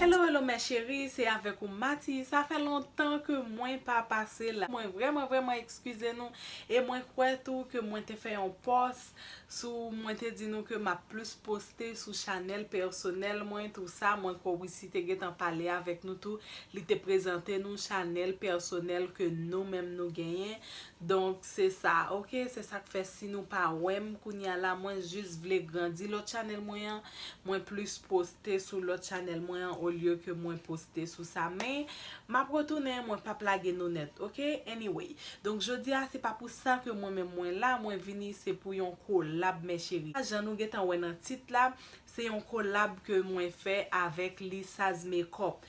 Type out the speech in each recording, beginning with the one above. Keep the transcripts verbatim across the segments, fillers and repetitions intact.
Hello, hello, mes chéries, se avèk ou Mati. Sa fè lontan ke mwen pa pase la. Mwen vrèman, vrèman ekskize nou. E mwen kwè tou ke mwen te fè yon pòs sou, mwen te di nou ke m ap plis poste sou chanèl pèsonèl mwen, tou sa. Mwen kwè Wissy te gentan pale avèk nou tou. Li te prezante nou chanèl pèsonèl ke nou menm nou genyen. Donk, se sa, oke? Se sa k fè si nou pa wè m kounye a la, mwen jis vle grandi lòt chanèl mwen an. Mwen plis poste sou lòt chanèl mwen an olye ke mwen poste sou sa. Men, m ap retounen, mwen p ap lage nou nèt, oke? Anyway. Donk, jodi a, se pa pou sa ke mwen menm mwen la, mwen vini, se pou yon kolab, mes chéries. Jan nou gentan wè nan tit la, se yon kolab ke mwen fè avèk Lisaz Makeup.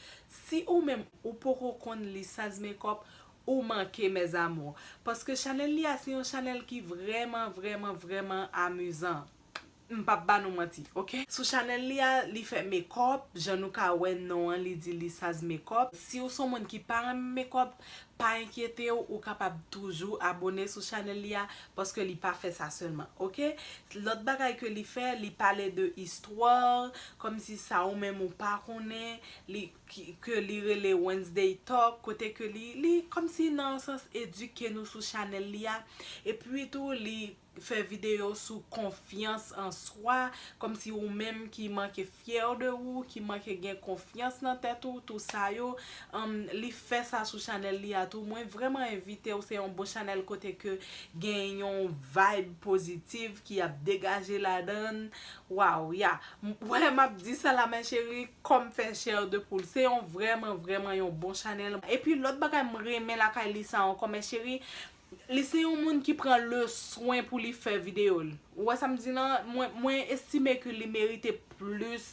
Si ou menm, ou poko konn Lisaz Makeup, ou manke, mes amours. Paske chanèl li a, se yon chanèl ki vrèman, vrèman, vrèman amizan. M p ap ba nou manti, oke? Sou chanèl li a, li fè makeup, jan nou ka wè non an, li di Lisaz Makeup. Si w se yon moun ki pa renmen makeup, pa enkyete w, ou kapab toujou abone sou chanèl li a, paske li pa fè sa sèlman, oke? Lòt bagay ke li fè, li pale de istwa, kòmsi sa ou menm ou pa konnen, li, ki, ke li rele Wednesday Talk, kote ke li, li kòmsi nan yon sans edike nou sou chanèl li a. Epi tou, li fè videyo sou konfyans an swa, kòmsi ou menm ki manke fyè de ou, ki manke gen konfyans nan tèt ou, tou sa yo, um, li fè sa sou chanèl li a tou. Mwen vrèman envite w, se yon bon chanèl kote ke gen yon vibe pozitiv ki ap degaje ladan l. Waw, ya. M, wè, m ap di sa la, mes chéries, kòm fè chè de poul. Se yon vrèman, vrèman yon bon chanèl. Epi lòt bagay m renmen lakay li sa ankò, mes chéries, li se yon moun ki pran le swen pou li fè videyo l. Ou wè sa m di lan? Mwen, mwen estime ke li merite plis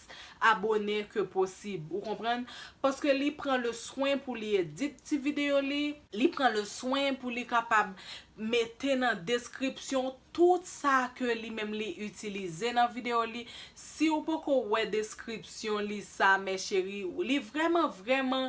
abone ke posib. Ou konprann? Paske li pran le swen pou li edit ti videyo li. Li pran le swen pou li kapab mete nan deskripsyon tout sa ke li menm li itilize nan videyo li. Si w poko wè deskripsyon li sa, mes chéries, li vrèman, vrèman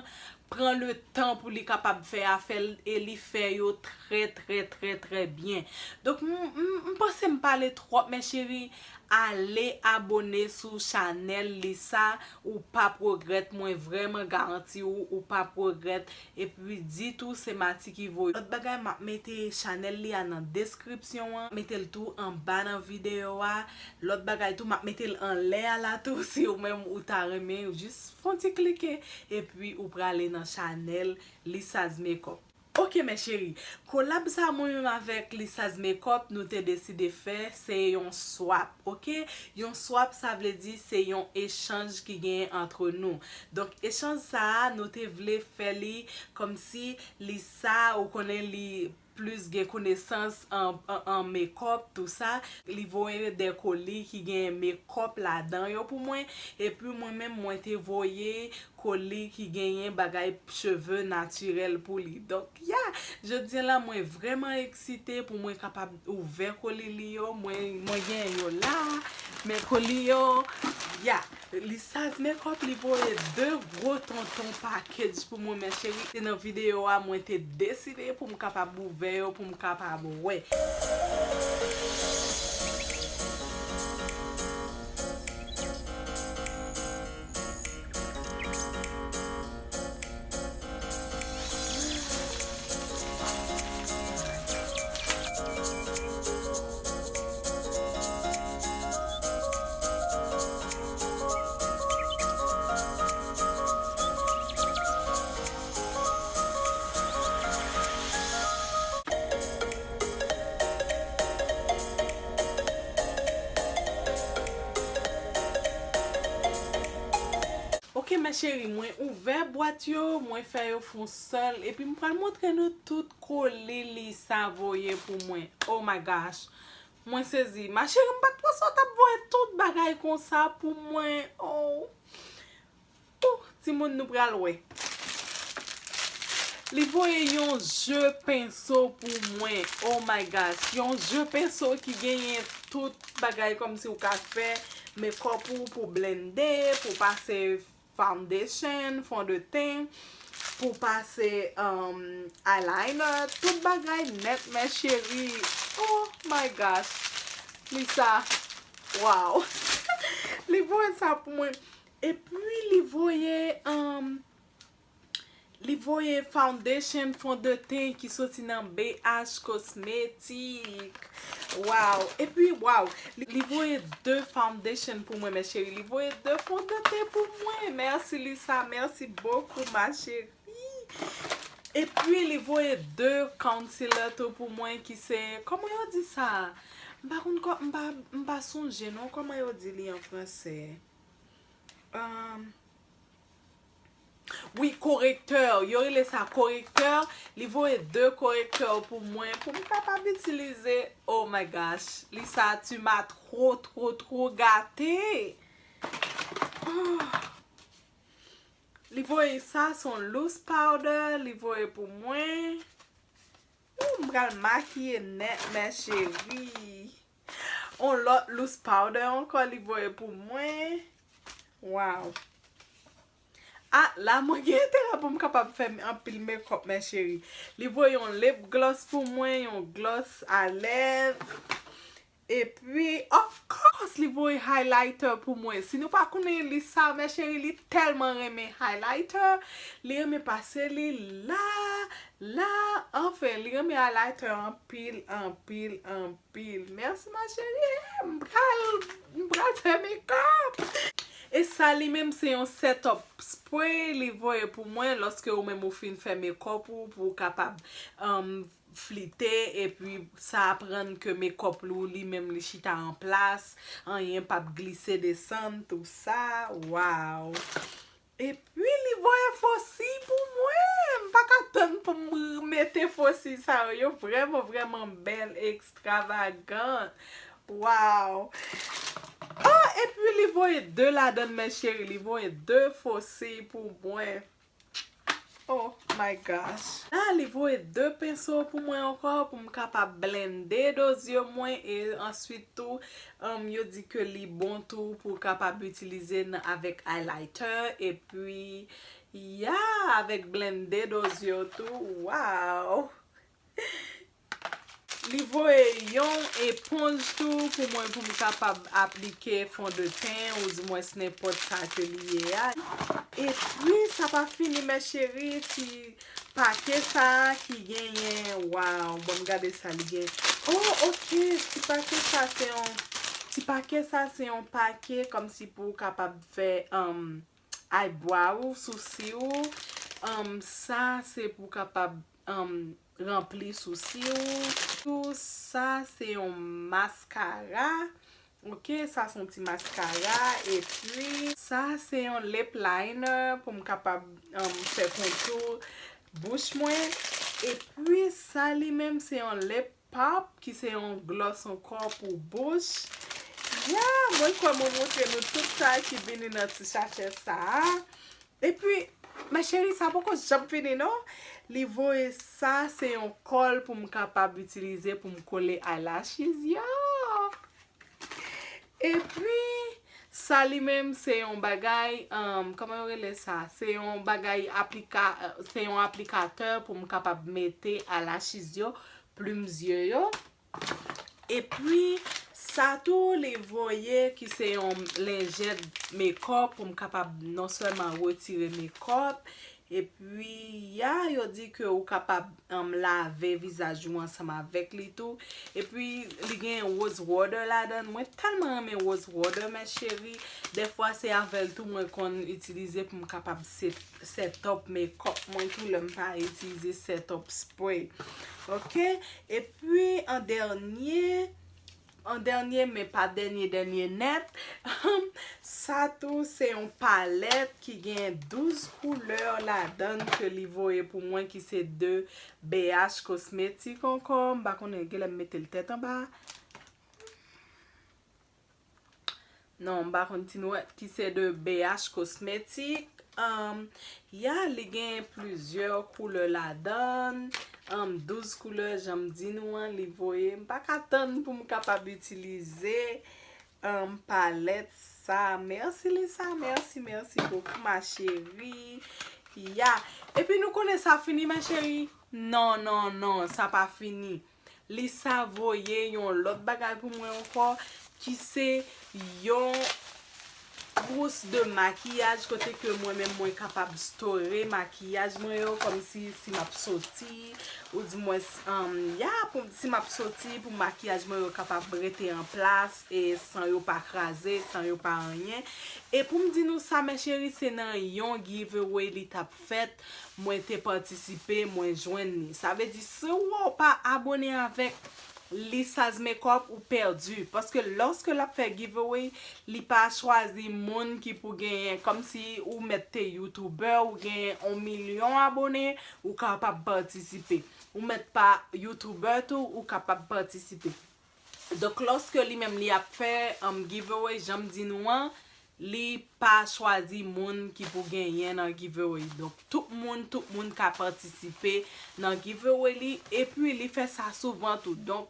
pran le tan pou li kapab fè afè l e li fè yo trè, trè, trè, trè byen. Donk, m, m, m panse m pale twòp, mes chéries. Ale abone sou chanèl li sa, ou p ap regrèt, mwen vrèman garanti w, ou p ap regrèt. Epi ditou, se Mati ki voye. Lòt bagay, m ap mete chanèl li a nan deskripsyon an, mete l tou anba nan videyo a. Lòt bagay tou, m ap mete l anlè a la tou, si ou menm ou ta renmen, ou jis fè yon ti klike, epi ou prale nan chanèl Lisaz Makeup. Ok, mes chéries, kolab sa mwen menm avèk Lisaz Makeup, nou te deside fè, se yon swap, ok? Yon swap, sa vle di se yon echanj ki genyen antre nou. Donk, echanj sa a, nou te vle fè li kòmsi Lisa, ou konnen li plis gen konesans an, an, an makeup, tou sa. Li voye de koli ki gen makeup ladan yo pou mwen. Epi mwen menm, mwen te voye koli ki genyen bagay cheve natirèl pou li. Donk, ya, jodi a la, mwen vrèman eksite pou mwen kapab ouvè koli li yo. Mwen, mwen genyen yo la, men koli yo, ya. Lisaz Makeup, li voye de gwo tonton package pou mwen, mes chéries. Se nan videyo a, mwen te deside pou m kapab ouvè yo, pou m kapab wè. Ok, mes chéries, mwen ouvè bwat yo, mwen fè yo fon sèl, epi m pral montre nou tout koli Lisa voye pou mwen. Oh my gosh. Mwen sezi. Ma chérie, m pa t panse w t ap voye tout bagay konsa pou mwen. Oh. Oh, timoun, nou pral wè. Li voye yon je penso pou mwen. Oh my gosh. Yon je penso ki genyen tout bagay kòmsi w ka fè makeup ou, pou blende, pou pase foundation, fond de teint, pou pase, um, eyeliner, tout bagay nèt, mes chéries. Oh my gosh. Lisa. Wow. Li voye sa pou mwen. Epi li voye, um, li voye foundation, fondeten ki soti nan B H Cosmetic. Wow. Epi, wow. Li, li voye de foundation pou mwen, mes chéries. Li voye de fondeten pou mwen. Mèsi, Lisa. Mèsi bokou, ma chérie. Epi, li voye de concealer tou pou mwen ki se, kòman yo di sa? M pa konn kò-, m pa, m pa sonje non, kòman yo di li an franse? Um, wi, korektè. Yo rele sa korektè. Li voye de korektè pou mwen, pou m kapab itilize. Oh my gosh. Lisa, tu m'as trop, trop, trop gâté. Oh. Li voye sa, se yon loose powder, li voye pou mwen. Ooh, m pral makiye nèt, mes chéries. On lòt loose powder ankò, li voye pou mwen. Wow. Ah, la, mwen gen enterè pou m kapab fè anpil makeup, mes chéries. Li voye yon lip gloss pou mwen, yon gloss a lèv. Epi, of course, li voye highlighter pou mwen. Si nou pa konnen Lisa, mes chéries, li tèlman renmen highlighter. Li renmen pase li la, la. Anfen, li renmen highlighter anpil, anpil, anpil. Mèsi, ma chérie. M pral, m pral fè makeup. E sa, li menm, se yon setup spray. Li voye pou mwen lòske ou menm ou fin fè makeup ou, pou ou kapab, um, flite, epi sa aprann ke makeup ou li menm li chita an plas, anyen p ap glise desann, tou sa. Wow! Epi li voye fo siy pou mwen! M pa ka tann pou m mete fo siy sa yo. Yo vrèman, vrèman bèl, ekstravagan. Wow! Oh, epi li voye de ladan, mes chéries. Li voye de fo siy pou mwen. Oh my gosh. La, li voye de penso pou mwen ankò pou m kapab blende do zye mwen e answit tou, um, yo di ke li bon tou pou w kapab itilize nan, avèk highlighter epi, ya, avèk blende do zye w tou. Wow! Li voye yon eponj tou pou mwen, pou m kapab aplike fondeten ou dimwens nenpòt sa ke li ye a. Epi, sa pa fini, mes chéries, ti pake sa a ki genyen, wow, bon, gade sa li gen. Oh, ok, ti pake sa se yon, ti pake sa se yon pake kòmsi pou w kapab fè, um, eyebrow ou, sousi ou. Um, sa se pou w kapab, um, ranpli sousi ou. Tou sa se yon maskara. Ok, sa se yon ti maskara. Epi, sa se yon lip liner pou m kapab, um, fè kontou bouch mwen. Epi, sa li menm se yon lip pop, ki se yon gloss ankò pou bouch. Ya, mwen kwè mwen montre nou tout sa ki vini nan ti sachè sa a. Epi, mes chéries, sa poko janm fini non. Li voye sa, se yon kòl pou m kapab itilize pou m kole eyelashes yo. Epi, sa li menm se yon bagay, um, kòman yo rele sa? Se yon bagay aplika-, se yon aplikatè pou m kapab mete eyelashes yo, plim zye yo. Epi, sa tou li voye ki se yon lenjèt makeup pou m kapab non sèlman retire makeup, epi, ya, yo di ke ou kapab, um, lave vizaj ou ansanm avèk li tou. Epi, li gen rose water ladan. Mwen tèlman renmen rose water, mes chéries. Dèfwa, se avè l tou mwen konn itilize pou m kapab set, set up makeup mwen tou lè m pa itilize set up spray. Ok? Epi, an dènye, an dènye, men pa dènye, dènye nèt, sa tou se yon palèt ki gen douz koulè ladan l ke li voye pou mwen, ki se de B H Cosmetic ankò. M pa konnen, genlè m mete l tèt anba. Non, m pa konn ti nwèt ki se de B H Cosmetic. Um, ya, li gen plizyè koulè ladan. Um, douz koulè, jan m di nou an, li voye. M pa ka tann pou m kapab itilize, um, palèt sa. Mèsi, Lisa. Mèsi, mèsi bokou, ma chérie. Ya. Epi nou konnen sa fini, ma chérie? Non, non, non, sa pa fini. Lisa voye yon lòt bagay pou mwen ankò, ki se yon Brousse de makiyaj, kote ke mwen menm mwen kapab store makiyaj mwen yo, kòmsi si m ap soti, ou di mwen, um, ya, pou, si m ap soti, pou makiyaj mwen yo kapab rete an plas e san yo pa kraze, san yo pa anyen. E pou m di nou sa, mè cheri, se nan yon giveaway li t ap fèt, mwen te patisipe, mwen jwenn li. Sa vle di, si w pa abone avèk Lisaz Makeup, ou pèdi. Paske lòske l ap fè giveaway, li pa chwazi moun ki pou genyen. Kòmsi ou mèt te youtubè, ou genyen yon milyon abone, ou kapab patisipe. Ou mèt pa youtubè tou, ou kapab patisipe. Donk, lòske li menm li ap fè, um, giveaway, jan m di nou an, li pa chwazi moun ki pou genyen nan giveaway. Donk, tout moun, tout moun ka patisipe nan giveaway li, epi li fè sa souvan tou. Donk,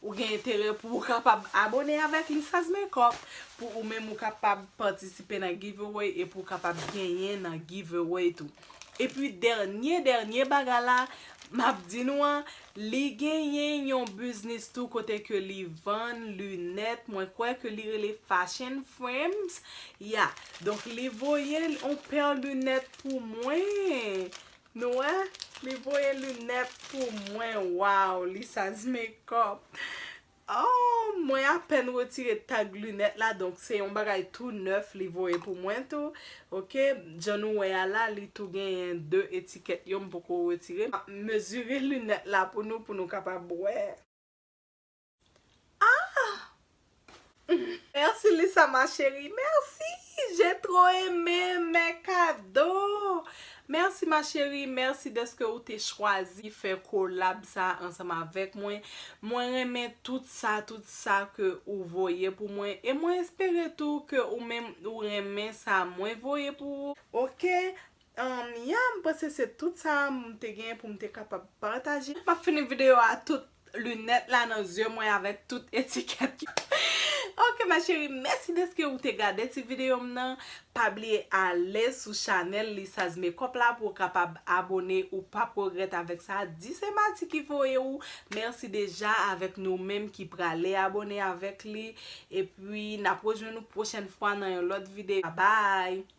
ou gen enterè pou ou kapab abone avèk Lisaz Makeup, pou ou menm ou kapab patisipe nan giveaway e pou ou kapab genyen nan giveaway tou. Epi dènye, dènye bagay la, m ap di nou an, li genyen yon biznis tou kote ke li vann linèt, mwen kwè ke li rele Fashion Frames. Ya, donk li voye yon pè linèt pou mwen. Nou wè, li voye linèt pou mwen. Wow, Lisaz Makeup. Oh, mwen apèn retire tag linèt la, donk se yon bagay tou nèf li voye pou mwen tou. Ok, jan nou wè a la, li tou genyen de etikèt yo, m poko retire. M ap mezire linèt la pou nou, pou nou kapab wè. Ah! Merci Lisa ma chérie, merci! J'ai trop aimé mes cadeaux! Merci ma chérie, merci dèske ou te chwazi fè kolab sa ansanm avèk mwen. Mwen renmen tout sa, tout sa ke ou voye pou mwen. E mwen espere tou ke ou menm ou renmen sa mwen voye pou ou. Ok? Um, ya, m panse se tout sa m te gen pou m te kapab pataje. M ap fini videyo a tout linèt la nan zye mwen avèk tout etikèt. Ok, ma chérie, mèsi dèske ou te gade ti videyo m nan. Pa bliye ale sou chanèl Lisaz Makeup la pou w kapab abone. Ou p ap regrèt avèk sa. Di se Mati ki voye ou. Mèsi deja avèk nou menm ki prale abone avèk li. Epi, n ap rejwenn nou pwochèn fwa nan yon lòt videyo. Bye bye!